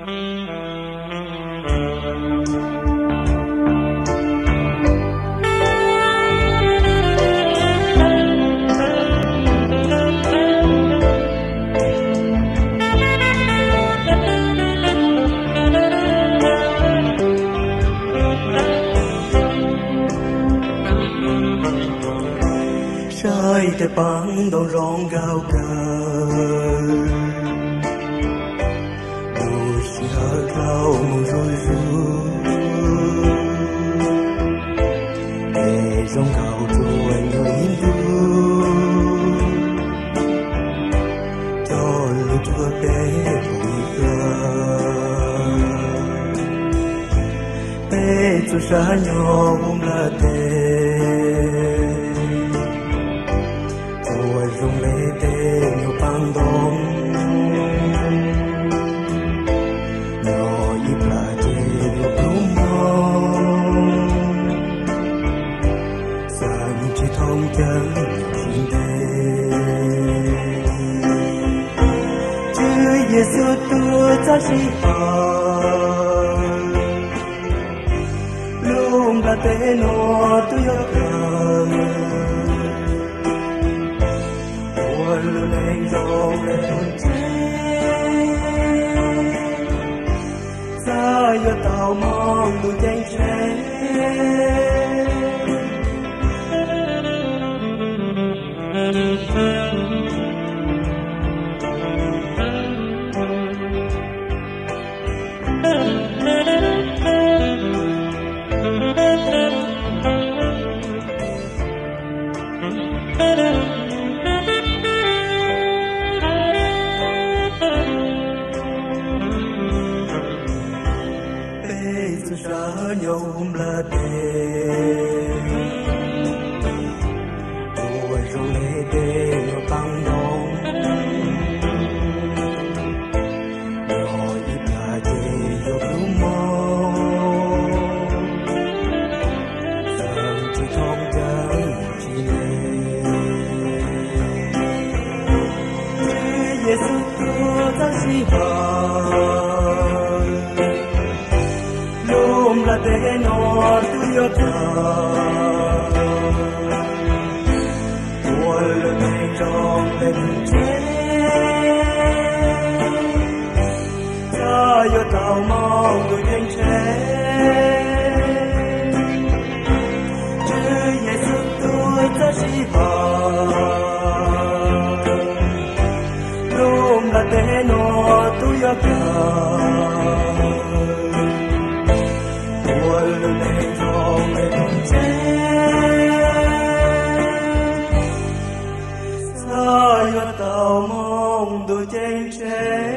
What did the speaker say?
Saib tej paj ntoo zoo nkauj kawg, lub sij hawm dlau mus zuj zus, es zoo nkauj tsuas yog ib ntus, coj lug cuag peb ua ib plawg. Peb txhua sab nyob hauv nplaj teb, tsuas zoo le tej nyuag paj ntoo, nyob ib plag ces yuav ploj mus, xav tsis thoob caag tsis ntev. Tswv Yexus tug txoj sij hawm, lub nplaj teb no twb yuav kawg, ua lub neej zoo le tus ntseeg, xav yuav tau moo ntuj ceeb tsheej. Peb txhua sab nyob hauv nplaj teb, tsuas zoo le tej nyuag paj ntoo, nyob ib plag ces yuav ploj mus, xav tsis thoob caag tsis ntev. Tswv Yexus tug txoj sij hawm, lub nplaj teb no twb yuav tag, ua lub neej zoo le tus ntseeg, xav yuav tau moo ntuj ceeb tsheej. Tswv Yexus tug txoj sij hawm, lub nplaj teb no twb yuav tag, ua lub neej zoo le tus ntseeg, xav yuav tau moo ntuj ceeb tsheej.